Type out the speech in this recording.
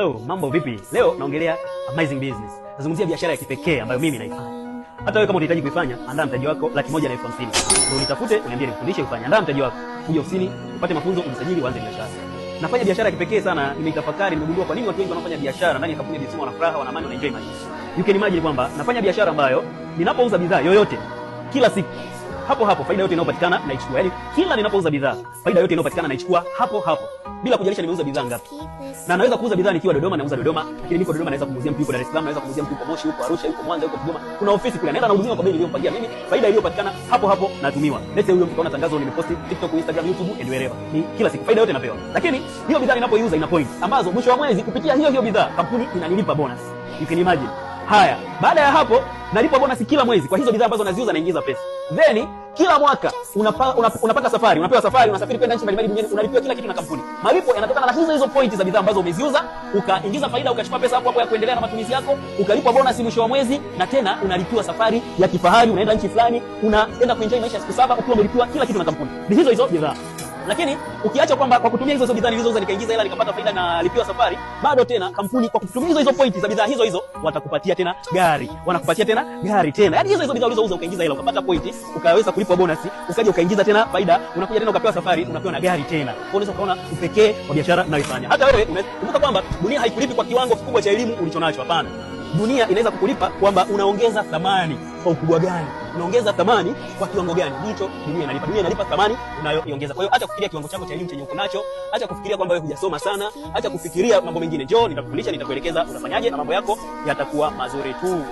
Hello, mambo vipi? Leo naongelea amazing business. Nazungumzia biashara ya kipekee ambayo mimi naifanya. Hata wewe kama unahitaji kuifanya, andaa mtaji wako 150,000. Ndio unitafute, uniambie nikufundishe kufanya. Andaa mtaji wako. Uje ofisini, upate mafunzo, ujisajili, uanze biashara. Nafanya biashara ya kipekee sana, nimeitafakari, nimegundua kwa nini watu wengi wanaofanya biashara ndani ya kampuni ya BSM wana furaha, wana amani, wana enjoy maisha. You can imagine kwamba nafanya biashara ambayo ninapouza bidhaa yoyote kila siku hapo hapo faida yote inayopatikana naichukua. Yaani kila ninapouza bidhaa, faida yote inayopatikana naichukua hapo hapo, bila kujalisha nimeuza bidhaa ngapi. Na naweza kuuza bidhaa nikiwa Dodoma, nauza Dodoma, lakini niko Dodoma naweza kumuuzia mtu yuko Dar es Salaam, naweza kumuuzia mtu yuko Moshi, yuko Arusha, yuko Mwanza, yuko Kigoma. Kuna ofisi kule, naenda nahudumiwa kwa bei niliyompangia mimi, faida iliyopatikana hapo hapo natumiwa. Let's say huyo mtu kaona tangazo nimeposti TikTok, Instagram, YouTube and wherever. Ni kila siku faida yote napewa. Lakini hiyo bidhaa ninapoiuza ina point ambazo mwisho wa mwezi kupitia hiyo hiyo bidhaa kampuni inanilipa bonus. You can imagine. Haya, baada ya hapo nalipwa bonus kila mwezi kwa hizo bidhaa ambazo naziuza, naingiza pesa. Then kila mwaka unapata safari, unapewa safari, unasafiri kwenda nchi mbalimbali duniani, unalipiwa kila kitu na kampuni. Malipo yanatokana na hizo hizo pointi za bidhaa ambazo umeziuza, ukaingiza faida, ukachukua pesa hapo hapo ya kuendelea na matumizi yako, ukalipwa bonus mwisho wa mwezi, na tena unalipiwa safari ya kifahari, unaenda nchi fulani, unaenda kuenjoy maisha siku 7 ukiwa umelipiwa kila kitu na kampuni. Ni hizo hizo bidhaa. Lakini ukiacha kwamba kwa kutumia hizo hizo bidhaa nilizouza nikaingiza hela nikapata faida na lipiwa safari, bado tena kampuni kwa kutumia hizo hizo pointi za bidhaa hizo hizo watakupatia tena gari, wanakupatia tena gari tena. Yaani hizo hizo bidhaa ulizouza ukaingiza hela ukapata pointi, ukaweza kulipwa bonus, ukaja ukaingiza tena faida, unakuja tena ukapewa safari, unapewa na gari tena. Kwa hiyo unaweza ukaona upekee wa biashara unayoifanya. Hata wewe kumbuka kwamba dunia haikulipi kwa kiwango kikubwa cha elimu ulichonacho, hapana. Dunia inaweza kukulipa kwamba unaongeza thamani kwa ukubwa gani, unaongeza thamani kwa kiwango gani, ndicho dunia inalipa. Dunia inalipa thamani unayoiongeza. Kwa hiyo acha kufikiria kiwango chako cha elimu chenye uko nacho, acha kufikiria kwamba wewe hujasoma sana, acha kufikiria mambo mengine. Njoo nitakufundisha, nitakuelekeza unafanyaje na mambo yako yatakuwa mazuri tu.